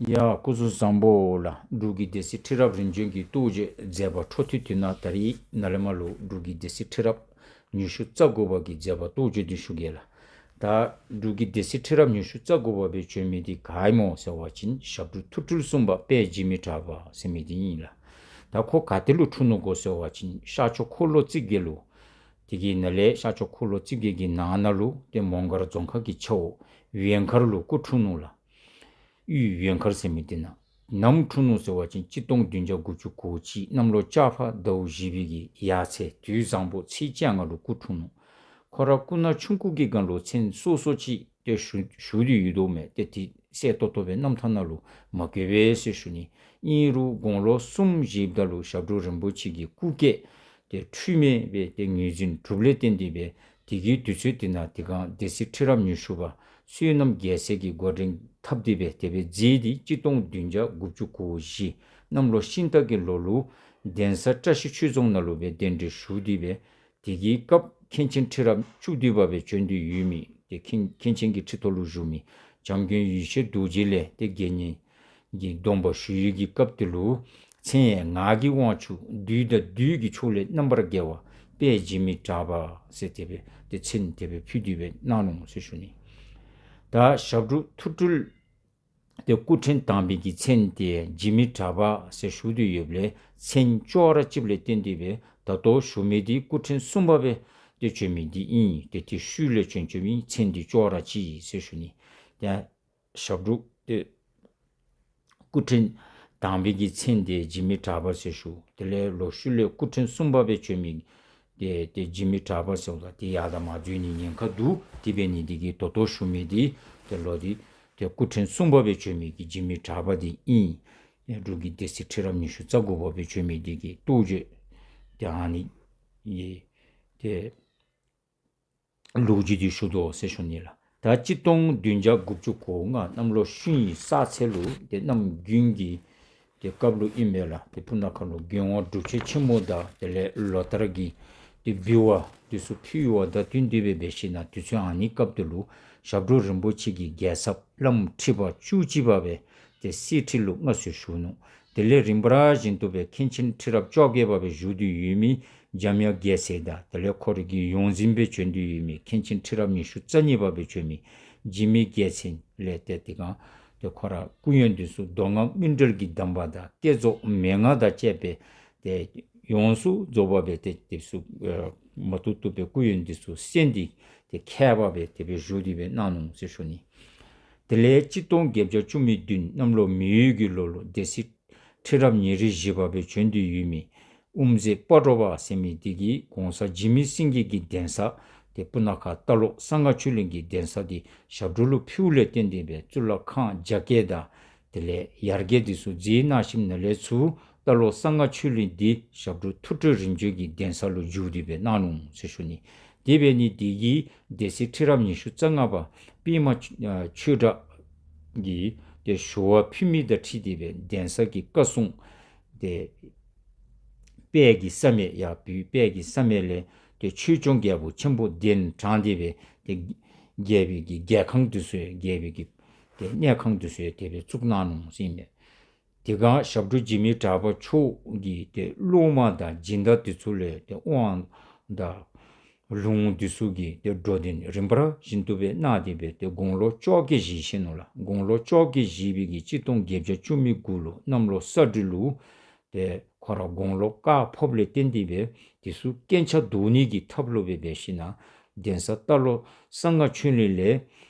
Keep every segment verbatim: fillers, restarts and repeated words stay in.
ཡ་སྐུ་གཟུགས་བཟང་པོ་ལགས། འབྲུག་གི་སྡེ་སྲིད་ཁྲི་རབས་རིམ་བྱོན་གྱི་རྟོགས་བརྗོད་མཛད་པ་འཕྲོ་མཐུད་དེ་ནང་ད་རིས་ནཱ་ལས་མར་ལུ་འབྲུག་གི་སྡེ་སྲིད་ཁྲི་རབས་ཉི་ཤུ་རྩ་དགུ་པ་གི་མཛད་པ་རྟོགས་བརྗོད་འདི་ཞུ་གེ་ལགས། ད་འབྲུག་གི་སྡེ་སྲིད་ཁྲི་རབས་ཉི་ཤུ་རྩ་དགུ་པ་སྦེ་བྱོན་མི་འདི་ག་ཨིན་མོ་ཟེར་བ་ཅིན་ཞབས་དྲུང་ཐུགས་སྤྲུལ་གསུམ་པ་དཔལ་འཇིགས་མེད་གྲགས་པ་ཟེར་མི་འདི་ཨིན་ལགས། ད་ཁོ་ག་ཏེ་ལུ་འཁྲུངས་ནུག་གོ་ཟེར་བ་ཅིན་ཤར་ཕྱོགས་འཁོར་ལོ་རྩིབས་བརྒྱད་ལུ། དེ་གི་ནང་ལས་ཤར་ཕྱོགས་འཁོར་ལོ་རྩིབས་བརྒྱད་ཀྱི་ནང་ན་ལུ་ཏེ་མོང་སྒར་རྫོང་ཁག་གི་ཆ་འོག་ཝེང་མཁར་ལུ་སྐུ་འཁྲུངས་ནུག་ལགས། དབུས་ཝེང་མཁར་ཟེར་མི་འདི་ནང་། ནམ་འཁྲུངས་ནུག་ཟེར་བ་ཅིན་གཅིག་སྟོང་བདུན་བརྒྱ་དགུ་བཅུ་གོ་གཅིག་གནམ་ལོ་ལྕགས་ཕག་ཟླཝ་བཞི་པའི་གི་ཡར་ཚེས་དུས་བཟང་པོ་ཚེས་བཅོ་ལྔ་ལུ་སྐུ་འཁྲུངས་ནུག། ཁོ་ར་སྐུ་ན་ཆུང་ཀུ་གི་སྒང་ལུ་མཚན་སོ་སོ་ཅིག་ཏེ་ཞུ་ཞུ་སྟེ་ཡོད་དོ་མས། ཏེ་དེ་གསལ་ཏོག་ཏོ་སྦེ་རྣམ་ཐར་ནང་ལུ་མ་བཀོད་པས་ཟེར་ཞུ་ནི། ཨིན་རུང་དགུང་ལོ་གསུམ་བཞེསཔ་ད་ལུ་ཞབས་དྲུང་རིན་པོ་ཆེ་གི་སྐུ་སྐྱེ་ཏེ་འཁྲུལ་མེད་སྦེ་ཏེ་ངོས་འཛིན་གྲུབ་ལས་བརྟེན་ཏེ་སྦེ་དེ་གི་དུས་ཚོད་དེ་ནང་དེ་སྒང་སྡེ་སྲིད་ཁྲི་རབས་ཉི་ཤུ་པ་བསོད་ནམས་རྒྱལ་མཚན་གྱིས་འགོ་འདྲེན་འཐབ་སྟེ་སྦེ་དེ་སྦེ་མཛད་དེ་གཅིག་སྟོང་བདུན་བརྒྱ་དགུ་བཅུ་གོ་བཞི་གནམ་ལོ་ཤིང་སྟག་གི་ལོ་ལུ་གདན་ས་བཀྲ་ཤིས་ཆོས་རྫོང་ནང་ལུ་སྦེ་གདན་འདྲེན་ཞུ་སྟེ་སྦེ་དེ་གི་སྐབས་མཁན་ཆེན་ཁྲི་རབས་བཅུ་བདུན་པ་སྦེ་བྱོན་ཏེ་ཡོད་མི་ཏེ་མཁན་མཁན་ཆེན་གྱི་ཁྲི་ཐོག་ལུ་བཞུགས་མི་བྱམས་མགོན་ཡེ་ཤེས་རྡོ་རྗེ་ལས་ཏེ་དགེ་བསྙེན་གྱི་སྡོམ་པ་ཞུ་ཡི་གི་སྐབས་དེ་ལུ་མཚན་ཡང་ངག་གི་དབང་ཕྱུག་བདུད་དང་བདུད་ཀྱི་ཕྱོགས་ལས་རྣམ་པར་རྒྱལ་བ་དཔལ་འཇིགས་མེད་གྲགས་པ་ཟེར་དེ་སྦེ་ཏེ་མཚན་དེ་སྦེ་ཕུལ་ཏེ་སྦེ་གནང་ནུག་ཟེར་ཞུ་ནི། ད་ཞབས་དྲུང་ཐུགས་སྤྲུལ་ཏེ་སྐུ་ཕྲེང་དང་པའི་གི་མཚན་དེ་འཇིགས་མེད་གྲགས་པ་ཟེར་ཞུ་སྟེ་ཡོདཔ་ལས་མཚན་ཅོག་ར་གཅིགཔ་ལས་བརྟེན་ཏེ་སྦེ་ད་ལྟོ་ཞུ་མི་འདི་སྐུ་ཕྲེང་གསུམ་པ་སྦེ་ཏེ་བྱོན་མི་འདི་ཨིན། ཏེ་དེ་ཤུལ་ལས་བྱོན་བྱོནམ་ཨིན། མཚན་འདི་ཅོག་ར་གཅིག་ཟེར་ཞུ་ནི། ཏེ་ཞབས་དྲུང་ཏེ་སྐུ་ཕྲེང་དང་པའི་གི་མཚན་དེ་འཇིགས་མེད་གྲགས་པ་ཟེར་ཞུ། དེ་ལས་ལོག་ཤུལ་ལས་སྐུ་ཕྲེང་གསུམ་པ་སྦེ་བྱོན་མི་དེ་ཏེ་འཇིགས་མེད་གྲགས་པ་ཟེར་བ་དེ་ཡར་དང་མར་འཛོལ་ནི་ཉེན་ཁ་འདུག། དེ་འབད་ནི་དེ་གིས་ད་ལྟོ་ཞུ་མི་འདི་ཏེ་ལོག་སྟེ་ཏེ་སྐུ་ཕྲེང་གསུམ་པ་སྦེ་བྱོན་མི་གི་འཇིགས་མེད་གྲགས་པ་འདི་ཨིན། འབྲུག་གི་སྡེ་སྲིད་ཁྲི་རབས་ཉི་ཤུ་རྩ་དགུ་པ་སྦེ་བྱོན་མི་འདི་གི་རྟོགས་བརྗོད་དེ་ཨ་ནི་ཡི་ཏེ་ལོ་རྒྱུས་འདི་ཞུ་དོ་ཟེར་ཞུ་ནི་ལགས། ད་གཅིག་སྟོང་བདུན་བརྒྱ་དགུ་བཅུ་གོ་ལྔ་གནམ་ལོ་ཤིང་ཡོས་གསར་ཚེས་ལུ་ཏེ་གནམ་དགུན་གྱི་ཏེ་སྐབས་ལུ་ཨིན་མས་ལགས། ཏེ་སྤུ་ན་ཁ་ལུ་མགོན་དབང་སྒྲུབ་ཆེན་ཆེན་མོ་དང་དེ་ལས་ལོ་ལྟར་གྱི་ཏེ་འབུལ་བ་འདི་ཚུ་ཕུལ་བ་དང་བསྟུན་ཏེ་སྦེ་འབད་ཞིན་ན་དུས་ཚོད་ཨ་ནི་སྐབས་དེ་ལུ་ཞབས་དྲུང་རིན་པོ་ཆེ་གི་རྒྱལ་ཚབ་བླམ་ཁྲི་པ་བཅུ་གཅིག་པ་སྦེ་ཏེ་གསེར་ཁྲི་ལུ་མངའ་གསོལ་ཞུ་ནུག། དེ་ལས་རིམ་པ་ར་བཞིན་དུ་སྦེ་མཁན་ཆེན་ཁྲི་རབས་བཅོ་བརྒྱད་པ་སྦེ་བཞུགས་ཏེ་ཡོད་མི་འཇམ་དབྱངས་རྒྱལ་མཚན་དང་དེ་ལས་ཁོ་རའི་གི་ཡོངས་འཛིན་སྦེ་བྱོན་ཏེ་ཡོད་མི་མཁན་ཆེན་ཁྲི་རབས་ཉི་ཤུ་རྩ་གཉིས་པ་སྦེ་བྱོན་མི་འཇིགས་མེད་རྒྱལ་མཚན་ལས་ཏེ་དེ་སྒང་ཏེ་ཁོ་ར་སྐུ་ཡོན་འདི་ཚུ་མདོ་སྔགས་སྨིན་གྲོལ་གྱི་གདམས་པ་དང་བསྐྱེད་རྫོགས་མན་ངག་དང་བཅས་པའི་ཏེ་ཡོངས་སུ་རྫོགས་པ་སྦེ་ཏེ་དེ་ཚུ་ཨེ་མ་ཐུབ་ཐུབ་པའི་སྐུ་ཡོན་འདི་ཚུ་གསན་ཏེ་ཏེ་མཁས་པ་སྦེ་དེ་སྦེ་བཞུགས་ཏེ་སྦེ་གནང་ནུག་ཟེར་ཞུ་ནི། དེ་ལས་གཅིག་སྟོང་བརྒྱད་བརྒྱ་བཅུ་མེད་བདུན་གནམ་ལོ་མེ་ཡོས་ཀྱི་ལོ་ལུ་སྡེ་སྲིད་ཁྲི་རབས་ཉེར་བཞི་པ་སྦེ་བྱོན་ཏེ་ཡོད་མི་དབུ་མཛད་སྤ་རོ་པ་ཟེར་མི་འདི་གིས་གོང་ས་འཇིགས་མེད་སེང་གེ་གི་གདན་ས་ཏེ་སྤུ་ན་ཁ་རྟ་ལོག་གསང་སྔགས་ཆོས་གླིང་གི་གདན་ས་འདི་ཞབས་དྲུང་ལུ་ཕུལཝ་ལས་བརྟེན་ཏེ་སྦེ་གཙུག་ལག་ཁང་རྒྱ་བསྐྱེད་དང་དེ་ལས་ཡར་རྒྱས་འདི་ཚུ་མཛད་གནང་ཞིནམ་ལས་ཚུར་རྟ་ལོག་གསང་སྔགས་ཆོས་གླིང་འདི་ཞབས་དྲུང་ཐུགས་སྤྲུལ་རིམ་བྱོན་གྱི་གདན་ས་ལུ་བསྒྱུར་ཏེ་སྦེ་གནང་ནུག་ཟེར་ཞུ་ནི། དེ་འབད་ནི་འདི་གིས་སྡེ་སྲིད་ཁྲི་རབས་ཉི་ཤུ་རྩ་ལྔ་པ་པདྨ་ཆོས་གྲགས་ཀྱིས་ཏེ་ཞུ་བ་ཕུལ་མི་དང་འཁྲིལ་ཏེ་སྦེ་གདན་ས་གི་བཀའ་སྲུང་ཏེ་དཔལ་གྱི་བསམ་ཡས་ཡར་བོད་དཔལ་གྱི་བསམ་ཡས་ལས་ཏེ་ཆོས་སྐྱོང་རྒྱལ་པོ་ཆེན་པོ་གདན་དྲངས་ཏེ་སྦེ་ཏེ་རྒྱལ་པོའི་གི་རྒྱལ་ཁང་འདི་ཚུ་ཡང་རྒྱལ་པོའི་གི་ཏེ་གནས་ཁང་འདི་ཚུ་ཡང་དེ་སྦེ་བཙུགས་གནང་ནུག་ཟེར་ཨིན་མས། དེ་སྒང་ཞབས་དྲུང་འཇིགས་མེད་གྲགས་པ་མཆོག་གི་ཏེ་སློབ་མ་དང་སྦྱིན་བདག་འདི་ཚུ་ལས་ཏེ་དབང་དང་ལུང་འདི་ཚུ་གི་ཏེ་འགྲོ་དོན་རིམ་པ་ར་བཞིན་དུ་སྦེ་གནང་སྟེ་སྦེ་ཏེ་དགུང་ལོ་བཅོ་བརྒྱད་བཞེས་ཅི་ནུག་ལགས། དགུང་ལོ་བཅོ་བརྒྱད་བཞེས་པའི་གི་གཅིག་སྟོང་བརྒྱད་བརྒྱ་བཅུ་མེད་དགུ་ལུ་གནམ་ལོ་ས་སྦྲུལ་ལུ་ཏེ་ཁོ་ར་དགུང་ལོ་བཀག་ཕོགཔ་ལས་བརྟེན་ཏེ་སྦེ་དེ་ཚུ་རྐྱེན་ཆག་བཟློག་ནི་གི་ཐབས་ལུ་སྦེ་འབད་ཞིན་ན་གདན་ས་རྟ་ལོག་གསང་སྔགས་ཆོས་གླིང་ལས་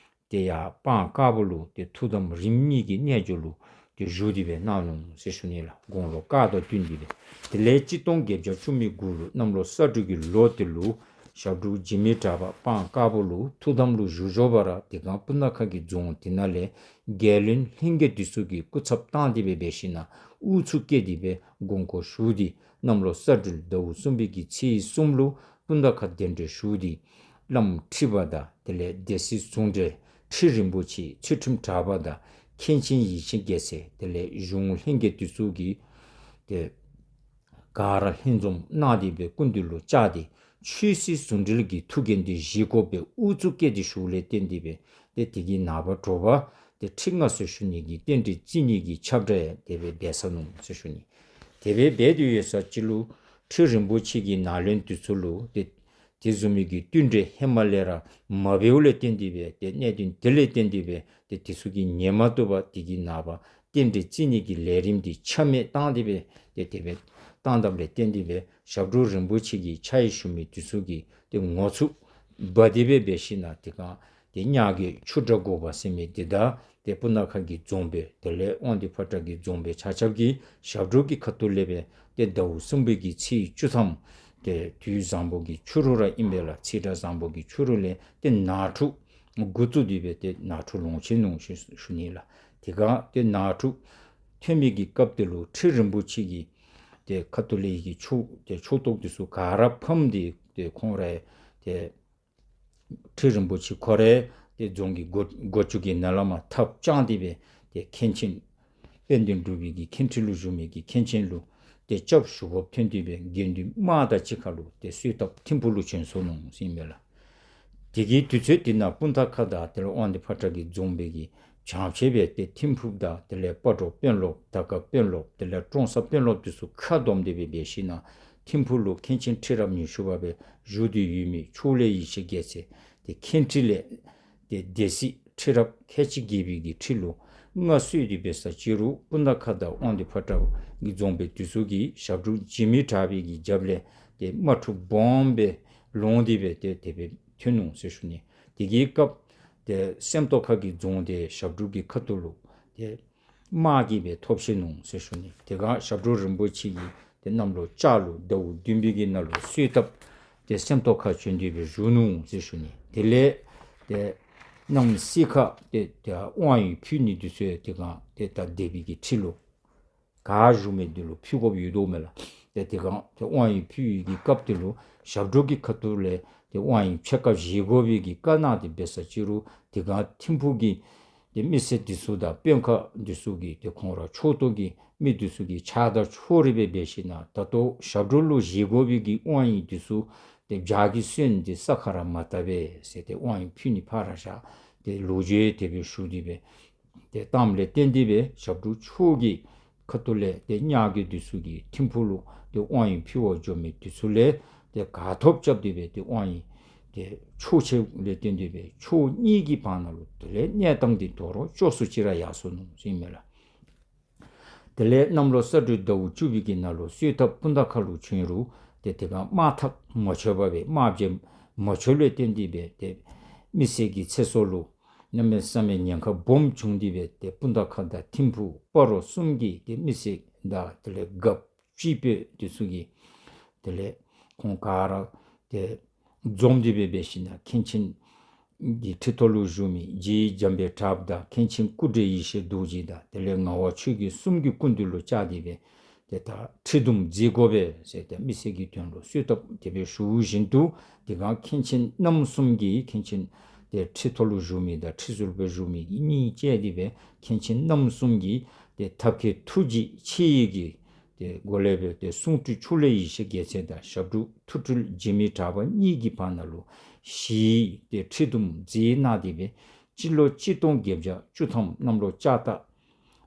ཏེ་ཡར་སྤང་དཀར་པོ་ལུ་ཏེ་ཐུགས་དམ་རིམ་གཉིས་ཀྱི་རྣལ་འབྱོར་ལུ་ཏེ་བཞུགས་ཏེ་སྦེ་གནང་ནུག་ཟེར་ཞུ་ནི་ལགས། དགུང་ལོ་བཀག་དང་བསྟུན་ཏེ་སྦེ། དེ་ལས་གཅིག་སྟོང་བརྒྱད་བརྒྱ་བཅུ་མེད་དགུ་ལུ་གནམ་ལོ་ས་སྦྲུལ་གྱི་ལོ་དེ་ལུ་ཞབས་དྲུང་འཇིགས་མེད་གྲགས་པ་སྤང་དཀར་པོ་ལུ་ཐུགས་དམ་ལུ་བཞུགས་བཞུགས་པ་ར་དེ་སྒང་སྤུ་ན་ཁ་གི་རྫོང་དེ་ནང་ལས་རྒྱལ་བློན་ལྷན་རྒྱས་འདི་ཚུ་གིས་སྐུ་ཚབ་བཏང་སྟེ་སྦེ་འབད་ཞིན་ན་དབུ་ཚུགས་བཀལ་ཏེ་སྦེ་དགོངས་སྐོར་ཞུ་སྟེ་གནམ་ལོ་ས་སྦྲུལ་ཟླཝ་གསུམ་པའི་གི་ཚེས་གསུམ་ལུ་སྤུ་ན་ཁ་གདན་འདྲེན་ཞུ་སྟེ་བླམ་ཁྲི་པ་དང་དེ་ལས་སྡེ་སྲིད་ཟུང་འབྲེལ་ཁྲི་རིན་པོ་ཆེ་ཚུལ་ཁྲིམས་གྲགས་པ་དང་མཁན་ཆེན་ཡེ་ཤེས་རྒྱལ་མཚན་དེ་ལས་གཞུང་ལྷན་རྒྱས་འདི་ཚུ་གིས་ཏེ་ག་ར་ལྷན་འཛོམས་གནང་སྟེ་སྦེ་སྐུ་མདུན་ལུ་བཅར་ཏེ་ཆོས་སྲིད་ཟུང་འབྲེལ་གྱི་ཐུགས་འགན་འདི་བཞེས་དགོ་པའི་དབུ་ཚུགས་བཀལ་ཏེ་ཞུཝ་ལས་བརྟེན་ཏེ་སྦེ་ཏེ་དེ་གི་ནངས་པ་དྲོ་པ་ ཏེ་ཁྲི་མངའ་གསོལ་ཞུ་ནི་གི་རྟེན་འབྲེལ་བརྩི་ནི་གི་ཁྱབ་བསྒྲགས་དེ་སྦེ་འབད་ས་ནུག་ཟེར་ཞུ་ནི། དེ་སྦེ་འབད་དེ་ཡོད་ས་ཅིག་ལུ་ཁྲི་རིན་པོ་ཆེ་གི་ནང་བློན་དེ་ཚུ་ལུ་ཏེ་དེ་བཟུམ་མའི་གི་བསྟུན་གྲོས་ཧེ་མ་ལས་ར་མ་འབདཝ་ལས་བརྟེན་ཏེ་སྦེ་ཏེ་གནད་དོན་དེ་ལས་བརྟེན་ཏེ་སྦེ་ཏེ་དེ་ཚུ་གིས་ཉན་མ་བཏུབ་པར་དེ་གི་ནངས་པ་རྟེན་འབྲེལ་བརྩི་ནི་གི་ལས་རིམ་དེ་ཆ་མེད་བཏང་སྟེ་སྦེ་ཏེ་དེ་སྦེ་བཏང་དཔ་ལས་བརྟེན་ཏེ་སྦེ་ཞབས་དྲུང་རིན་པོ་ཆེ་གི་ཕྱག་ཡིག་ཞུ་མི་དེ་ཚུ་གིས་ཏེ་ངོ་ཚུགས་འབག་སྟེ་སྦེ་འབད་ཞིན་ན་དེ་སྒང་ཏེ་གཉགས་ཀྱི་ཆུ་དྲག་དགོ་པ་ཟེར་མི་དེ་དང་ཏེ་སྤུ་ན་ཁ་གི་རྫོང་དཔོན་དེ་ལས་དབང་འདུས་ཕོ་བྲང་གི་རྫོང་དཔོན་ཆ་ཁྱབ་ཀྱིས་ཞབས་དྲུང་གི་ཁ་ཐུག་ལས་སྦེ་ཏེ་ཟླཝ་གསུམ་པའི་གི་ཚེས་བཅུ་ཐམ་ཏེ་དུས་བཟང་པོ་གི་ཕྱི་རུ་ར་ཨིན་པས་ལགས། ཚེས་གྲངས་བཟང་པོ་གི་ཕྱི་རུ་ལས་ཏེ་ནང་འཁྲུག་འགོ་བཙུགས་ཏེ་སྦེ་ཏེ་ནང་འཁྲུག་ལོང་ཆི་ནུག་ཞུ་ཞུ་ནི་ལགས། དེ་སྒང་ཏེ་ནང་འཁྲུག་ཐོན་མི་གི་སྐབས་དེ་ལུ་ཁྲི་རིན་པོ་ཆེ་གི་ཏེ་ཁ་ཐུག་ལས་ཡི་གི་ཕྱོགས་ཏེ་ཕྱོགས་གཏོགས་དེ་ཚུ་ག་ར་ཕམ་སྟེ་ཏེ་ཁོང་ར་ཏེ་ཁྲི་རིན་པོ་ཆེ་ཁོ་ར་ཏེ་རྫོང་གི་སྒོ་སྒོ་ཅུང་གི་ནང་ལས་མར་ཐགཔ་བཅངས་ཏེ་སྦེ་ཏེ་མཁན་ཆེན་དཔལ་ལྡན་འབྲུག་པའི་གི་མཁན་ཁྲི་ལུ་བཞུགས་མི་གི་མཁན་ཆེན་ལུ་ཏེ་སྐྱབས་ཞུ་དགོཔ་ཐོན་ཏེ་སྦེ་དགེ་འདུན་དམངས་དང་གཅིག་ཁར་ལུ་ཏེ་གསོལ་ཐབ་ཐིམ་ཕུག་ལུ་བྱོན་སོ་ནུག་ཟེར་ཨིན་པས་ལགས། དེ་གི་དུས་ཚོད་དེ་ནང་སྤུངས་ཐང་ཁ་དང་དེ་ལས་དབང་འདུས་ཕོ་བྲང་གི་རྫོང་དཔོན་གྱིས་བྱང་ཕྱོགས་སྦེ་ཏེ་ཐིམ་ཕུག་དང་དེ་ལས་སྤ་རོ་དཔོན་སློབ་དར་དཀར་དཔོན་སློབ་དེ་ལས་ཀྲོང་གསར་དཔོན་སློབ་དེ་ཚུ་ཁ་བསྡོམས་ཏེ་སྦེ་འབད་ཞིན་ན་ཐིམ་ཕུག་ལུ་མཁན་ཆེན་ཁྲི་རབས་ཉི་ཤུ་པ་སྦེ་བཞུགས་ཏེ་ཡོད་མི་ཕྱོགས་ལས་ཡེ་ཤེས་རྒྱལ་མཚན་ཏེ་མཁན་ཁྲི་ལས་ཏེ་སྡེ་སྲིད་ཁྲི་རབས་ཁལ་གཅིག་བརྒལ་བའི་གི་ཁྲི་ལུ་མངའ་གསོལ་ཏེ་འབད་ས་ཅིག་རུང་སྤུངས་ཐང་ཁ་དང་དབང་འདུས་ཕོ་བྲང་གི་རྫོང་དཔོན་དེ་ཚུ་གིས་ཞབས་དྲུང་འཇིགས་མེད་གྲགས་པའི་གི་རྒྱབ་ལས་ཏེ་དམག་འཁྲུག་སྦོམ་སྦེ་ལོང་སྟེ་སྦེ་ཏེ་དེ་སྦེ་ཐོན་ནུག་ཟེར་ཞུ་ནི། དེ་གི་སྐབས་ཏེ་སེམས་རྟོགས་ཁ་གི་རྫོང་དེ་ཞབས་དྲུང་གི་ཁ་ཐུག་ལུ་ཏེ་དམག་གིས་སྦེ་ཐོབ་ཤོར་ནུག་ཟེར་ཞུ་ནི། དེ་སྒང་ཞབས་དྲུང་རིན་པོ་ཆེ་གིས་ཏེ་གནམ་ལོ་ལྕགས་ལུག་ཟླཝ་བདུན་པའི་གི་ནང་ལུ་གསོལ་ཐབ་ཏེ་སེམས་རྟོགས་ཁ་བྱོན་ཏེ་སྦེ་བཞུགས་ནུག་ཟེར་ཞུ་ནི། དེ་ལས་ཏེ་གནམ་སེར་ཁ་ཏེ་ཏེ་དབང་ཡོན་ཕུལ་ནི་དེ་ཚུ་དེ་སྒང་ཏེ་ད་སྡེ་པའི་གི་ཁྲི་ལུ་ག་བཞུགས་མི་དེ་ལུ་ཕུལ་དགོཔ་ཡོད་དོ་མས་ལགས། ཏེ་དེ་སྒང་ཏེ་དབང་ཡོན་ཕུལ་བའི་གི་སྐབས་དེ་ལུ་ཞབས་དྲུང་གི་ཁ་ཐུག་ལས་ཏེ་དབང་ཡོན་ཕྱེད་ཀ་བཞེས་དགོ་པའི་གི་བཀའ་གནང་སྟེ་འབད་ས་ཅིག་རུང་དེ་སྒང་ཐིམ་ཕུག་གི་ཏེ་མི་སེར་དེ་ཚུ་དང་དཔོན་ཁག་དེ་ཚུ་གིས་ཏེ་ཁོང་ར་ཕྱོགས་གཏོགས་ཀྱི་མི་དེ་ཚུ་གིས་ཆགས་སྡང་ཕྱོགས་རིས་སྦེ་འབད་ཞིན་ན་ད་ལྟོ་ཞབས་དྲུང་ལུ་བཞེས་དགོ་པའི་གི་དབང་ཡོན་དེ་ཚུ་ཏེ་བྱག་གིས་སོན་ཏེ་ས་ཁར་ར་མ་བཏབ་པས་ཟེར་ཏེ་དབང་ཡོན་ཕུལ་ནི་ཕར་བཞག་སྟེ་ལོ་རྒྱུས་དེ་སྦེ་ཞུ་སྟེ་སྦེ་ཏེ་བཏངམ་ལས་བརྟེན་ཏེ་སྦེ་ཞབས་དྲུང་མཆོག་གི་ཁ་ཐུག་ལས་ཏེ་གཉགས་ཀྱི་དེ་ཚུ་གིས་ཐིམ་ཕུག་ལུ་ཏེ་དབང་ཡོན་ཕུལ་བར་འགྱོ་མི་དེ་ཚུ་ལས་ཏེ་ག་ཐོབ་རྐྱབ་སྟེ་སྦེ་ཏེ་དབང་ཡོན་ཏེ་ཕྱོགས་ཆེཝ་ལས་བརྟེན་ཏེ་སྦེ་ཕྱོགས་གཉིས་ཀྱི་བར་ན་ལུ་དེ་ལས་གནས་སྟངས་དེ་དོ་རུང་སྐྱོ་སུ་ཅིག་ར་ཡར་སོ་ནུག་ཟེར་ཨིན་མས་ལགས། དེ་ལས་གནམ་ལོ་ས་སྦྲུལ་ཟླཝ་བཅུ་པའི་གི་ནང་ལུ་གསོལ་ཐབ་སྤུངས་ཐང་ཁ་ལུ་བྱོན་རུང་ཏེ་དེ་སྒང་དམག་ཐག་མ་ཆོད་པར་སྦེ་དམག་རྒྱབ་མ་ཆོད་ལས་བརྟེན་ཏེ་སྦེ་ཏེ་མི་སེར་གྱི་ཚེ་སྲོག་ལུ་གནམ་མེད་ས་མེད་ཉེན་ཁ་སྦོམ་བྱུང་སྟེ་སྦེ་ཏེ་སྤུངས་ཐང་ཁ་དང་ཐིམ་ཕུག་སྤ་རོ་གསུམ་གྱི་ཏེ་མི་སེར་དང་དེ་ལས་རྒཔོ་སྤྱི་དཔོན་དེ་ཚུ་གིས་དེ་ལས་ཁོང་ག་ར་ཏེ་འཛོམས་ཏེ་སྦེ་འབད་ཞིན་ན་མཁན་ཆེན་གྱི་ཁྲི་ཐོག་ལུ་བཞུགས་མི་རྗེ་འཇམ་དཔལ་གྲགས་པ་དང་མཁན་ཆེན་སྐུ་བགྲེས་ཡེ་ཤེས་རྡོ་རྗེ་དང་དེ་ལས་ངག་དབང་ཆོས་རྒྱལ་གསུམ་གྱི་སྐུ་མདུན་ལུ་བཅར་ཏེ་སྦེ་ཏེ་ད་ཁྲི་འདུམ་མཛད་དགོ་པས་ཟེར་ཏེ་མི་སེར་གྱི་དོན་ལུ་གསོལ་ཐབ་དེ་སྦེ་ཞུ་བཞིན་དུ་དེ་སྒང་མཁན་ཆེན་རྣམ་གསུམ་གྱིས་མཁན་ཆེན་ཏེ་ཁྲི་ཐོག་ལུ་བཞུགས་མི་དང་ཁྲི་ཟུར་སྦེ་བཞུགས་མི་གཉིས་བཅས་ཏེ་སྦེ་མཁན་ཆེན་རྣམ་གསུམ་གྱིས་ཏེ་ཐབས་མཁས་ཐུགས་རྗེ་ཆེ་བའི་གི་ཏེ་སྒོ་ལས་སྦེ་ཏེ་གསུང་སྤྲུལ་ཕྱོགས་ལས་ཡེ་ཤེས་རྒྱལ་མཚན་དང་ཞབས་དྲུང་ཐུགས་སྤྲུལ་འཇིགས་མེད་གྲགས་པ་གཉིས་ཀྱི་བར་ན་ལུ་ཞི་ཏེ་ཁྲི་འདུམ་མཛད་གནང་སྟེ་སྦེ་སྤྱི་ལོ་གཅིག་སྟོང་བརྒྱད་བརྒྱ་བཅུ་ཐམ་གནམ་ལོ་ལྕགས་རྟ་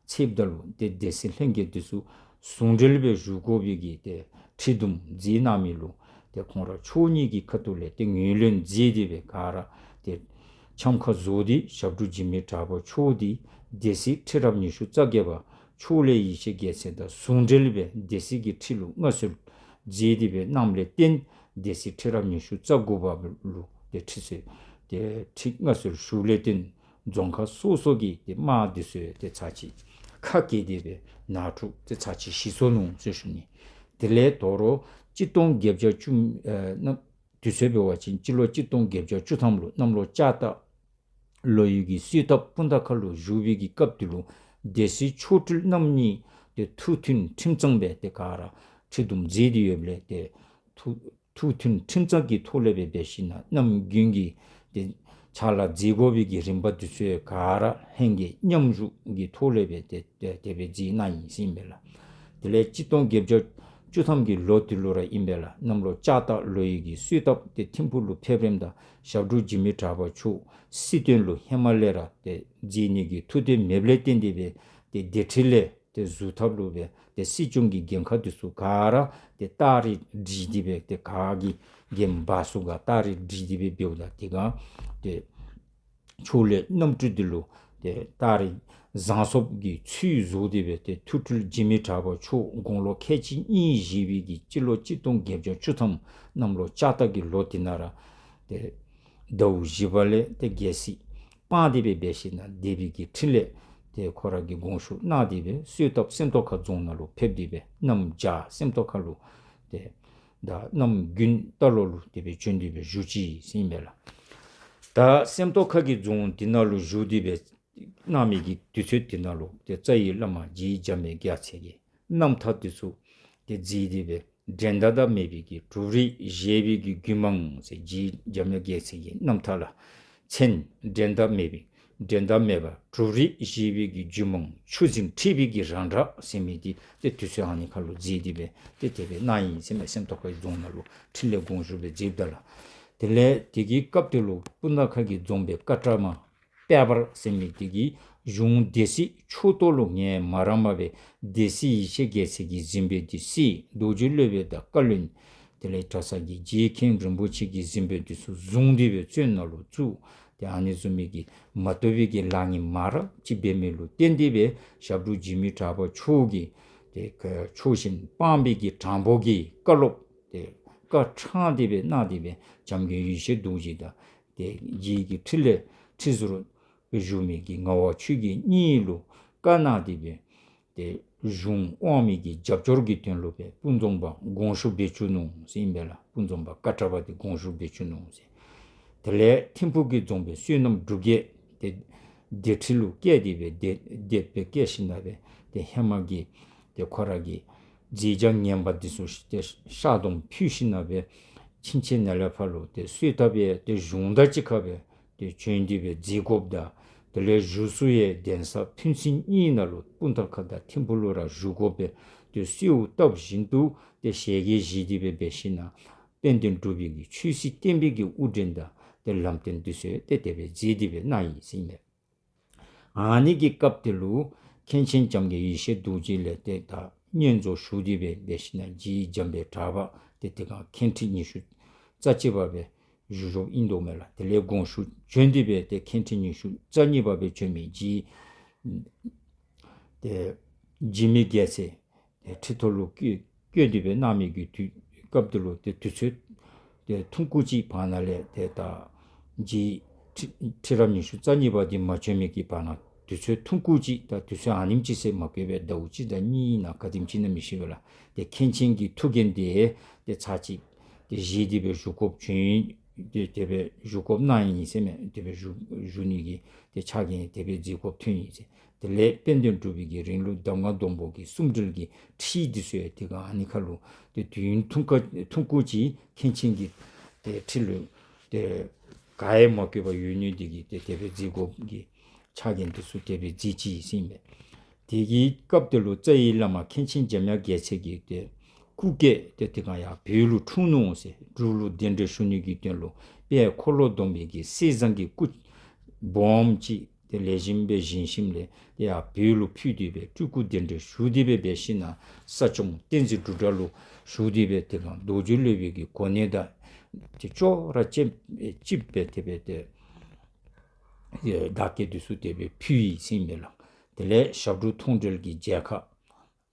ཚེས་པ་ད་ལུ་ཏེ་སྡེ་སྲིད་ལྷན་རྒྱས་དེ་ཚུ་ཟུང་འབྲེལ་སྦེ་བཞུགས་དགོ་པའི་གི་ཏེ་ཁྲི་འདུམ་མཛད་གནང་མི་ལུ་ཏེ་ཁོང་ར་ཕྱོགས་གཉིས་ཀྱི་ཁ་ཐུག་ལས་ཏེ་ངོས་ལེན་མཛད་དེ་སྦེ་ག་ར་ཏེ་འཆམ་ཁ་བཟོ་སྟེ་ཞབས་དྲུང་འཇིགས་མེད་གྲགས་པ་མཆོག་འདི་སྡེ་སྲིད་ཁྲི་རབས་ཉི་ཤུ་རྩ་བརྒྱད་པ་ཕྱོགས་ལས་ཡེ་ཤེས་རྒྱལ་མཚན་དང་ཟུང་འབྲེལ་སྦེ་སྡེ་སྲིད་ཀྱི་ཁྲི་ལུ་མངའ་གསོལ་མཛད་དེ་སྦེ་གནངམ་ལས་བརྟེན་སྡེ་སྲིད་ཁྲི་རབས་ཉི་ཤུ་རྩ་དགུ་པ་ལུ་ཏེ་ཁྲི་གསོལ་ཏེ་ཁྲི་མངའ་གསོལ་ཞུཝ་ལས་བརྟེན་རྫོང་ཁག་སོ་སོ་གི་ཏེ་དམག་འདི་ཚུ་ཏེ་ཚར་གཅིག་ཁ་གྱེས་ཏེ་སྦེ་ནང་འཁྲུག་ཏེ་ཚར་གཅིག་ཞི་སོ་ནུག་ཟེར་ཞུ་ནི། དེ་ལས་དོ་རུང་གཅིག་སྟོང་བརྒྱད་བརྒྱ་བཅུ་ཨེ་གནམ་དུས་ཚོད་འབད་བ་ཅིན་སྤྱི་ལོ་གཅིག་སྟོང་བརྒྱད་བརྒྱ་བཅུ་ཐམ་ལུ་གནམ་ལོ་ལྕགས་རྟ་ལོ་ཡོས་ཀྱི་གསོལ་ཐབ་སྤུངས་ཐང་ཁ་ལུ་བཞུགས་པའི་གི་སྐབས་དེ་ལུ་སྡེ་སྲིད་མཆོག་སྤྲུལ་རྣམ་གཉིས་ཏེ་ཐུགས་མཐུན་ཁྲིམས་གཙང་སྦེ་ཏེ་ག་ར་ཁྲི་འདུམ་མཛད་དེ་ཡོདཔ་ལས་ཏེ་ཐུགས་ཐུགས་མཐུན་ཁྲིམས་གཙང་གི་ཐོག་ལས་སྦེ་འབད་ཞིན་ན་གནམ་དགུན་གྱི་ཏེ་ཕྱག་ལཱ་མཛད་དགོ་པའི་གི་རིམ་པ་དེ་ཚུ་ག་ར་ལྷན་རྒྱས་མཉམ་ཞུགས་ཀྱི་ཐོག་ལས་སྦེ་ཏེ་ཏེ་དེ་སྦེ་མཛད་གནང་ཡི་ཟེར་ཨིན་པས་ལགས། དེ་ལས་གཅིག་སྟོང་བརྒྱད་བརྒྱ་ བཅུ་ཐམ་གྱི་ལོ་དེ་ལུ་ར་ཨིན་པས་ལགས། གནམ་ལོ་ལྕགས་སྟག་ལོ་ཡི་གི་གསོལ་ཐབ་ཏེ་ཐིམ་ཕུག་ལུ་ཕེབས་རནམ་ད་ཞབས་དྲུང་འཇིགས་མེད་གྲགས་པ་མཆོག་སྲིད་དོན་ལུ་ཧེ་མ་ལས་ར་ཏེ་མཛད་ནི་གི་ཐུགས་འདུན་མེདཔ་ལས་བརྟེན་ཏེ་སྦེ་ཏེ་སྡེ་ཁྲི་ལས་ཏེ་ཟུར་ཐབས་ལུ་སྦེ་ཏེ་སྲིད་སྐྱོང་གི་འགན་ཁག་འདི་ཚུ་ག་ར་ཏེ་སྟག་རི་སྒྲིལ་ཏེ་སྦེ་ཏེ་ག་གིས་འགན་འབག་ཚུགས་ག་སྟག་རི་སྒྲིལ་ཏེ་སྦེ་འབདཝ་ད་དེ་སྒང་ཏེ་ཕྱོགས་ལས་གནམ་གྲུ་འདི་ལུ་ཏེ་སྟག་རི་བཟང་སོབ་ཀྱི་ཚུལ་བཟོ་སྟེ་སྦེ་ཏེ་ཐུགས་སྤྲུལ་འཇིགས་མེད་གྲགས་པ་མཆོག་དགུང་ལོ་ཁལ་གཅིག་གཉིས་བཞེས་པའི་གི་སྤྱི་ལོ་གཅིག་སྟོང་བརྒྱད་བརྒྱ་བཅུ་ཐམ་གནམ་ལོ་ལྕགས་སྟག་གི་ལོ་དེ་ནང་ར་ཏེ་ཟླཝ་བཞི་པ་ལས་ཏེ་རྒྱལ་སྲིད་སྤངས་ཏེ་སྦེ་འབད་ཞིན་ན་སྡེ་པའི་གི་ཁྲི་ལས་ཏེ་ཁོ་ར་གིས་དགོངས་ཞུ་གནང་སྟེ་སྦེ་གསོལ་ཐབ་སེམས་རྟོགས་ཁ་རྫོང་ནང་ལུ་ཕེབས་ཏེ་སྦེ་གནམ་བྱཱར་སེམས་རྟོགས་ཁ་ལུ་ཏེ་ད་གནམ་དགུན་རྟ་ལོག་ལུ་དེ་སྦེ་བྱོན་ཏེ་སྦེ་བཞུགས་ཅི་ཟེར་ཨིན་པས་ལགས། ད་སེམས་རྟོགས་ཁ་གི་རྫོང་དེ་ནང་ལུ་བཞུགས་ཏེ་སྦེ་གནང་མི་གི་དུས་ཚོད་དེ་ནང་ལུ་ཏེ་རྩ་བའི་བླ་མ་རྗེ་འཇམ་དབྱངས་རྒྱལ་མཚན་གྱིས་རྣམ་ཐར་དེ་ཚུ་ཏེ་མཛད་དེ་སྦེ་འགྲན་ཟླ་དང་མེད་པའི་གི་གྲུབ་རིགས་བཞད་པའི་གི་རྒྱུད་མང་ཟེར་རྗེ་འཇམ་དབྱངས་རྒྱལ་མཚན་གྱི་རྣམ་ཐར་ལགས། མཚན་འགྲན་ཟླ་མེད་པའི་འགྲན་ཟླ་མེད་པ་གྲུབ་རིགས་བཞད་པའི་གི་རྒྱུད་མང་ཆུ་འཛིན་འཁྲིགས་པའི་གི་རང་སྒྲ་ཟེར་མི་འདི་ཏེ་དུས་ཚོད་ཨ་ནི་ཁར་ལུ་མཛད་དེ་སྦེ་ཏེ་དེ་སྦེ་གནང་ཡི་ཟེར་མས། སེམས་རྟོགས་ཁ་གི་རྫོང་ནང་ལུ་ཁྲི་ལས་དགོངས་ཞུ་སྦེ་མཛདཔ་ད་ལགས། དེ་ལས་དེ་གི་སྐབས་དེ་ལུ་སྤུ་ན་ཁ་གི་རྫོང་དཔོན་ཀ་ཏྲ་མ་དཔལ་འབར་ཟེར་མི་དེ་གིས་གཞུང་སྡེ་སྲིད་ཕྱོགས་གཏོགས་ལུ་ངལ་མ་རངས་པར་སྦེ་སྡེ་སྲིད་ཡེ་ཤེས་རྒྱལ་མཚན་གྱིས་གཟིམ་དཔོན་དེ་བསད། རྡོ་རྗེ་སློབ་དཔོན་དང་བཀའ་བློན་དེ་ལས་གྲྭ་ཚང་གི་རྗེ་མཁན་རིན་པོ་ཆེ་གི་གཟིམ་དཔོན་དེ་ཚུ་བཟུང་སྟེ་སྦེ་བཙོན་ནང་ལུ་བཙུགས། ཏེ་ཨ་ནི་བཟུམ་མའི་གི་མ་བཏུབ་པའི་གི་ལཱ་ངན་མང་རབས་ཅིག་འབད་མི་ལུ་བརྟེན་ཏེ་སྦེ་ཞབས་དྲུང་འཇིགས་མེད་གྲགས་པ་མཆོག་གིས་ཏེ་ཆོས་གཞན་སྤངས་པའི་གི་དྲང་པོ་གི་བཀའ་སློབ་ཏེ་བཀའ་དྲངས་ཏེ་སྦེ་གནང་སྟེ་སྦེ་འཇམ་མགོན་ཡེ་ཤེས་རྡོ་རྗེ་དང་ཏེ་རྗེ་གི་ཁྲི་ལས་ཁྲི་ཟུར་བཞུགས་མི་གི་ངག་དབང་ཆོས་རྒྱལ་གཉིས་ལུ་བཀའ་གནང་སྟེ་སྦེ་ཏེ་གཞུང་དབང་མི་གི་རྒྱབ་སྐྱོར་གྱི་དོན་ལུ་སྦེ་སྤུངས་རྫོང་པ་དགོངས་ཞུ་འབད་བཅུག་ནུག་ཟེར་ཨིན་པས་ལགས། སྤུངས་རྫོང་པ་ཀ་ཏྲ་པ་དེ་དགོངས་ཞུ་འབད་བཅུག་ནུག་ཟེར། དེ་ལས་ཐིམ་ཕུག་གི་རྫོང་དཔོན་བསོད་ནམས་འབྲུག་རྒྱས་ཏེ་སྡེ་ཁྲི་ལུ་བཀལ་ཏེ་སྦེ་ཏེ་སྡེ་པ་སྦེ་བཀལ་ཞིནམ་ལས་སྦེ་ཏེ་ཧེ་མ་གི་ཏེ་ཁོ་ར་གི་མཛད་བྱ་ངན་པ་འདི་ཚུ་ཏེ་བཤགས་སྡོམ་ཕུལ་ཞིནམ་ལས་སྦེ་ཕྱིན་ཆད་ནཱ་ལས་ཕར་ལུ་ཏེ་གསོལ་ཐབ་སྦེ་ཏེ་གཞུང་དང་གཅིག་ཁར་སྦེ་ཏེ་བྱོན་ཏེ་སྦེ་མཛད་དགོཔ་དང་དེ་ལས་བཞུགས་ས་ཡང་གདན་ས་ཕན་ཚུན་གཉིས་ནང་ལུ་སྤུངས་ཐང་ཁ་དང་ཐིམ་ཕུག་ལུ་ར་བཞུགས་དགོཔ་སྦེ་ཏེ་གསོལཝ་བཏབ་བཞིན་དུ་ཏེ་ཞལ་གྱིས་བཞེས་ཏེ་སྦེ་འབད་ཞིནམ་ལས་དཔལ་ལྡན་འབྲུག་པའི་གི་ཆོས་སྲིད་བསྟན་པའི་གི་དབུ་འདྲེན་དང་ཏེ་ལམ་སྟོན་འདི་ཚུ་ཏེ་དེ་སྦེ་མཛད་དེ་སྦེ་གནང་ཡི་ཟེར་ཨིན་མས། ཨ་ནི་གི་སྐབས་དེ་ལུ་མཁན་ཆེན་འཇམ་མགོན་ཡེ་ཤེས་རྡོ་རྗེ་ལས་ཏེ་ད་བསྙེན་རྫོགས་ཞུ་སྟེ་སྦེ་འབད་ཞིནམ་ལས་རྗེ་འཇམ་དཔལ་གྲགས་པ་ཏེ་དེ་སྒང་མཁན་ཁྲི་ཉི་ཤུ་རྩ་གཅིག་པ་སྦེ་བཞུགས་བཞུགསཔ་ཨིན་དོ་མས་ལགས། དེ་ལས་དགོངས་ཞུ་བྱོན་ཏེ་སྦེ་ཏེ་མཁན་ཁྲི་ཉི་ཤུ་རྩ་གཉིས་པ་སྦེ་བྱོན་མི་རྗེ་ཏེ་འཇིགས་མེད་རྒྱལ་མཚན་ཏེ་ཁྲི་ཐོག་ལུ་བཀོད་བཀོད་དེ་སྦེ་གནང་མི་གི་དུས་སྐབས་དེ་ལུ་ཏེ་དུས་ཚོད་ཏེ་ཐུང་ཀུ་ཅིག་བར་ན་ལས་ཏེ་ད་རྗེ་ཁྲི་ཁྲི་རབས་ཉི་ཤུ་རྩ་གཉིས་པ་འདི་མ་བྱོན་མི་གི་བར་ན་དུས་ཚོད་ཐུང་ཀུ་ཅིག་དང་དུས་ཚོད་ཨ་ནེམ་ཅིག་ཟེར་མ་བཀོད་པར་ཟླཝ་གཅིག་དང་གཉིས་ཨིན་ན་ག་དེམ་ཅིག་ཨིན་ན་མི་ཤེས་པས་ལགས། ཏེ་མཁན་ཆེན་གྱི་ཐུགས་འགན་དེ་ཏེ་ཚར་གཅིག་ཏེ་བཞེས་ཏེ་སྦེ་བཞུགས་དགོཔ་བྱུང་ཡི། ཏེ་དེ་སྦེ་བཞུགས་དགོཔ་གནང་ཡི་ཟེར་མས། དེ་སྦེ་བཞུགས་བཞུགས་ནི་གི་ཏེ་ཕྱག་འགན་དེ་སྦེ་མཛད་དགོཔ་ཐོན་ཡི་ཟེར། དེ་ལས་དཔལ་ལྡན་འབྲུག་པའི་གི་རིང་ལུགས་གདམས་ངག་སྡོང་པོ་གི་གསུང་འགྲེལ་གྱི་ཁྲིད་འདི་ཚུ་ཡང་དེ་སྒང་ཨ་ནི་ཁར་ལུ་ཏེ་དུས་ཡུན་ཐུང་ཀ་ཐུང་ཀུ་ཅིག་མཁན་ཆེན་གྱི་ཏེ་ཁྲི་ལུ་ཏེ་ག་ཡང་མ་བཀོད་པར་ཡོད་ནི་དེ་གིས་ཏེ་དེ་སྦེ་མཛད་དགོཔ་གི་ཕྱག་འགན་འདི་ཚུ་དེ་སྦེ་མཛད་ཅི་ཟེར་ཨིན་པས། དེ་གི་སྐབས་དེ་ལུ་རྩ་བའི་བླ་མ་མཁན་ཆེན་འཇམ་དབྱངས་རྒྱལ་མཚན་གྱིས་ཏེ་སྐུ་སྐྱེ་ཏེ་དེ་སྒང་ཡར་བོད་ལུ་འཁྲུངས་ནུག་ཟེར། འབྲུག་ལུ་གདན་འདྲེན་ཞུ་ནི་གི་དོན་ལུ་དཔལ་འཁོར་ལོ་སྡོམ་པའི་གི་གསེར་ཟངས་ཀྱི་སྐུ་སྦོམ་ཅིག་ཏེ་ལེགས་ཤོམ་སྦེ་བཞེངས་ཞིནམ་ལས་ཏེ་ཡར་བོད་ལུ་ཕུལ་ཏེ་སྦེ་སྤྲུལ་སྐུ་གདན་འདྲེན་ཞུ་སྟེ་སྦེ་འབད་ཞིནམ་ལས་ས་སྐྱོང་བསྟན་འཛིན་འབྲུག་གྲགས་ལུ་ཞུ་སྟེ་སྦེ་དེ་སྒང་རྡོ་རྗེ་སློབ་དཔོན་གྱི་གོ་གནས་དང་ཏེ་ཅོག་ར་གཅིག་གཅིག་སྦེ་དེ་སྦེ་ཏེ་བདག་བསྐྱེད་འདི་ཚུ་དེ་སྦེ་ཕུལ་ཡི་ཟེར་ཨིན་པས་ལགས། དེ་ལས་ཞབས་དྲུང་མཐོང་གྲོལ་གྱི་མཇལ་ཁ་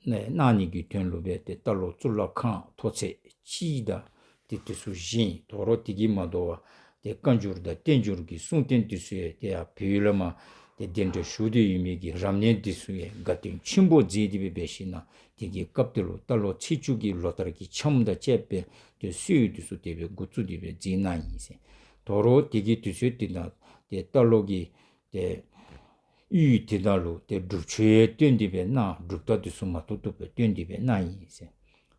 གནང་ནི་གི་དོན་ལུ་སྦེ་ཏེ་རྟ་ལོག་གཙུག་ལག་ཁང་ཐོག་ཚད་གཅིག་དང་ཏེ་དེ་ཚུ་བཞེངས། དོ་རུང་དེ་གིས་མ་དོ་བར་ཏེ་བཀའ་འགྱུར་དང་བསྟན་འགྱུར་གྱི་གསུང་རྟེན་འདི་ཚུ་ཡང་ཏེ་ཡར་བོད་ལས་མར་ཏེ་གདན་འདྲེན་ཞུ་སྟེ་ཡོད་མི་གི་རབ་གནས་འདི་ཚུ་ཡང་དགའ་སྟོན་ཆེན་པོ་མཛད་དེ་སྦེ་འབད་ཞིནམ་ལས་དེ་གི་སྐབས་དེ་ལུ་རྟ་ལོག་ཚེས་བཅུ་གི་ལོ་ལྟར་གྱི་འཆམ་དང་བཅསཔ་སྦེ་ཏེ་གསོལ་འདི་ཚུ་དེ་སྦེ་འགོ་བཙུགས་ཏེ་སྦེ་མཛད་གནང་ཡི་ཟེར། དོ་རུང་དེ་གི་དུས་ཚོད་དེ་ནང་ཏེ་རྟ་ལོག་གི་ཏེ་ཡུལ་དེ་ནང་ལུ་ཏེ་སྒྲུབ་མཆོད་བཏོན་ཏེ་སྦེ་གནང་། སྒྲུབ་རྟགས་འདི་ཚུ་མ་ཐོབ་ཐོབ་སྦེ་བཏོན་ཏེ་སྦེ་གནང་ཡི་ཟེར།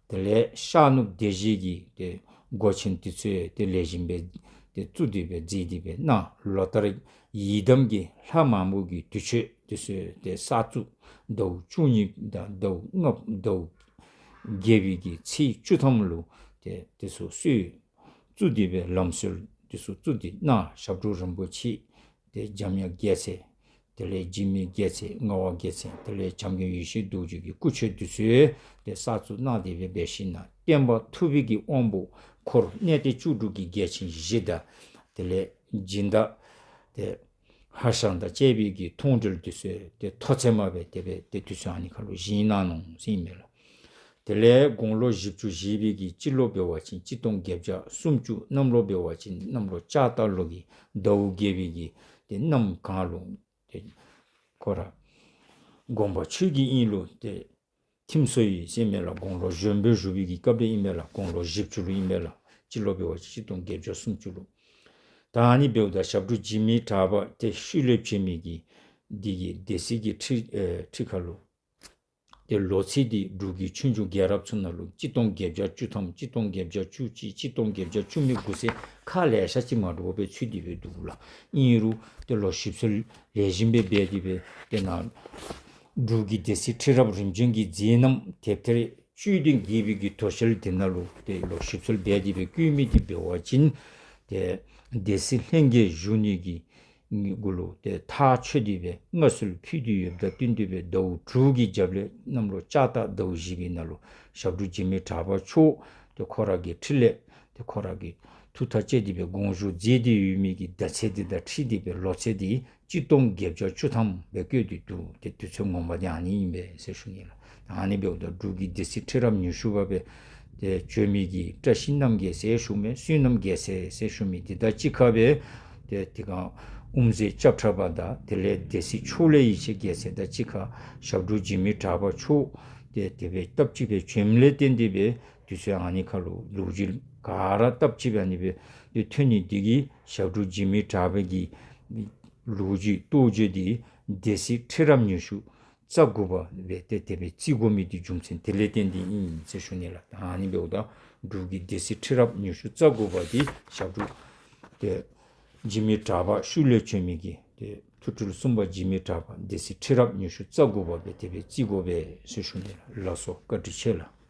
དེ་ལས་ཤར་ནུབ་སྡེ་བཞི་གི་ཏེ་སྒོ་ཆེན་འདི་ཚུ་ཡང་ཏེ་ལེགས་ཤོམ་སྦེ་ཏེ་བཙུགས་ཏེ་སྦེ་མཛད་དེ་སྦེ་གནང་། ལོ་ལྟར་ཡི་དམ་གྱི་ལྷ་མང་པོ་གི་དུས་མཆོད་འདི་ཚུ་ཡང་ཏེ་གསར་བཙུགས་ཟླཝ་བཅུ་གཉིས་དང་ཟླཝ་ལྔ་ཟླཝ་ རྒྱལ་པོའི་གི་ཚེས་བཅུ་ཐམ་ལུ་ཏེ་དེ་ཚུ་སྲོལ་བཙུགས་ཏེ་སྦེ་ལམ་སྲོལ་དེ་ཚུ་བཙུགས་ཏེ་གནང་། ཞབས་དྲུང་རིན་པོ་ཆེ་ཏེ་འཇམ་དབྱངས་རྒྱལ་མཚན་དེ་ལས་འཇིགས་མེད་རྒྱལ་མཚན་ངག་དབང་རྒྱལ་མཚན་དེ་ལས་བྱམས་མགོན་ཡེ་ཤེས་རྡོ་རྗེ་གི་སྐུ་མཆོད་དེ་ཚུ་ཏེ་གསར་བཙུགས་གནང་སྟེ་སྦེ་འབད་ཞིནམ་ལས་སྟོན་པ་ཐུབ་པའི་གི་དབང་པོ་འཁོར་གནས་བརྟན་བཅུ་དྲུག་གི་རྒྱལ་ཆེན་བཞི་དང་དེ་ལས་སྦྱིན་བདག་ཏེ་ཧ་ཤང་དང་བཅས་པའི་གི་མཐོང་གྲོལ་དེ་ཚུ་ཏེ་ཐོག་ཚད་མ་སྦེ་དེ་སྦེ་ཏེ་དུས་ཚོད་ཨ་ནི་ཁར་ལུ་བཞེངས་གནང་ནུག་ཟེར་ཨིན་མས་ལགས། དེ་ལས་དགུང་ལོ་བཞི་བཅུ་བཞེས་པའི་གི་སྤྱི་ལོ་འབད་བ་ཅིན་གཅིག་སྟོང་བརྒྱད་བརྒྱ་སུམ་ཅུ། གནམ་ལོ་འབད་བ་ཅིན་གནམ་ལོ་ལྕགས་སྟག་ལོ་གི་ཟླཝ་བརྒྱད་པའི་གི་ཏེ་གནམ་གང་ལུ་ཏེ་ཁོ་ར་དགོངས་པ་ཆོས་ཀྱི་དབྱིངས་ལུ་ཏེ་ཐིམ་སོ་ཡི་ཟེར་ཨིན་མས་ལགས། དགུང་ལོ་གཞོན་པའི་བཞུགས་པའི་གི་སྐབས་ལས་ཨིན་མས་ལགས། དགུང་ལོ་བཞི་བཅུ་ལུ་ཨིན་མས་ལགས། སྤྱི་ལོ་འབད་བ་ཅིན་གཅིག་སྟོང་བརྒྱད་བརྒྱ་སུམ་ཅུ་ལུ། ད་ཨ་ནི་འབདཝ་ད་ཞབས་དྲུང་འཇིགས་མེད་གྲགས་པ་ཏེ་ཤུལ་ལས་བྱོན་མི་གི་འདི་གི་སྡེ་སྲིད་ཀྱི་ཁྲི་ཨེ་ཁྲི་ཁར་ལུ་ཏེ་ལོ་ཚིགས་འདི་འབྲུག་གི་ཆོས་འབྱུང་རྒྱལ་རབས་ཚུ་ནང་ལུ་གཅིག་སྟོང་བརྒྱད་བརྒྱ་བཅུ་ཐམ་གཅིག་སྟོང་བརྒྱད་བརྒྱ་བཅུ་གཅིག་གཅིག་སྟོང་བརྒྱད་བརྒྱ་བཅུ་མེད་དགུ་ཟེར་ཁག་ལེ་ཤ་ཅིག་མ་འདྲཝ་སྦེ་ཚུད་དེ་སྦེ་འདུག་ལགས། ཨིན་རུང་ཏེ་ལོག་ཞིབ་འཚོལ་ལེགས་ཤོམ་སྦེ་འབད་དེ་སྦེ་ཏེ་ནཱ་འབྲུག་གི་སྡེ་སྲིད་ཁྲི་རབས་རིམ་བྱོན་གྱི་མཛད་རྣམ་དེབ་ཐེར་དཔྱོད་ལྡན་དགྱེས་པའི་གི་དོ་ཤལ་དེ་ནང་ལུ་ཏེ་ལོག་ཞིབ་འཚོལ་འབད་དེ་སྦེ་བཀོད་མི་འདི་འབད་བ་ཅིན་ཏེ་སྡེ་སྲིད་ལྷན་རྒྱས་བཞུགས་ནི་གི་གུ་ལུ་ཏེ་ཐག་ཆོད་དེ་སྦེ་མངའ་གསོལ་ཕུལ་ཏེ་ཡོདཔ་དང་བསྟུན་ཏེ་སྦེ་ཟླཝ་དྲུག་གི་རྒྱབ་ལས་གནམ་ལོ་ལྕགས་སྟག་ཟླཝ་བཞི་པའི་ནང་ལུ་ཞབས་དྲུང་འཇིགས་མེད་གྲགས་པ་མཆོག་ཏེ་ཁོ་ར་གི་ཁྲི་ལས་ཏེ་ཁོ་ར་གི་ཐུགས་ཐག་བཅད་དེ་སྦེ་དགོངས་ཞུ་མཛད་དེ་ཡོད་མི་གི་ཟླ་ཚེས་འདི་དང་འཁྲིལ་ཏེ་སྦེ་ལོ་ཚེས་འདི་གཅིག་སྟོང་བརྒྱད་བརྒྱ་བཅུ་ཐམ་སྦེ་བཀོད་དེ་འདུག། ཏེ་དུས་ཚོད་ངོ་མ་འདི་ཨ་ནི་ཨིན་པས་ཟེར་ཞུ་ནི་ལགས། ཨ་ནི་འབདཝ་ད་འབྲུག་གི་སྡེ་སྲིད་ཁྲི་རབས་ཉི་ཤུ་པ་སྦེ་ཏེ་བྱོན་མི་གི་བཀྲ་ཤིས་རྣམ་རྒྱལ་ཟེར་ཞུ་མི་བསོད་ནམས་རྒྱལ་མཚན་ཟེར་ཞུ་མི་འདི་དང་གཅིག་ཁར་སྦེ་ཏེ་དེ་སྒང་དབུ་མཛད་སྐྱབས་ཁྲ་པ་དང་དེ་ལས་སྡེ་སྲིད་ཕྱོགས་ལས་ཡེ་ཤེས་རྒྱལ་མཚན་དང་གཅིག་ཁར་ཞབས་དྲུང་འཇིགས་མེད་གྲགས་པ་མཆོག་ཏེ་དེ་སྦེ་སྟབས་གཅིག་སྦེ་བྱོནམ་ལས་བརྟེན་ཏེ་སྦེ་དུས་ཚོད་ཨ་ནི་ཁར་ལུ་ལོ་རྒྱུས་ག་ར་སྟབས་གཅིག་སྦེ་ཨ་ནི་སྦེ་ཏེ་ཐོན་ནི་འདི་གིས་ཞབས་དྲུང་འཇིགས་མེད་གྲགས་པའི་གི་ལོ་རྒྱུས་རྟོགས་བརྗོད་འདི་སྡེ་སྲིད་ཁྲི་རབས་ཉི་ཤུ་རྩ་དགུ་པ་སྦེ་ཏེ་དེ་སྦེ་བརྩི་དགོ་མི་འདི་རྒྱུ་མཚན་དེ་ལས་བརྟེན་ཏེ་ཨིན་ཟེར་ཞུ་ནི་ལགས། ཨ་ནི་འབདཝ་ད་འབྲུག་གི་སྡེ་སྲིད་ཁྲི་རབས་ཉི་ཤུ་རྩ་དགུ་པ་འདི་ཞབས་དྲུང་ཏེ་འཇིགས་མེད་གྲགས་པ་ཤུལ་ལས་བྱོན་མི་གི་ཏེ་ཐུགས་སྤྲུལ་གསུམ་པ་འཇིགས་མེད་གྲགས་པ་སྡེ་སྲིད་ཁྲི་རབས་ཉི་ཤུ་རྩ་དགུ་པ་སྦེ་དེ་སྦེ་བརྩི་དགོ་པས་ཟེར་ཞུ་ནི་ལགས། ལགས་སོ། བཀའ་དྲིན་ཆེ་ལགས།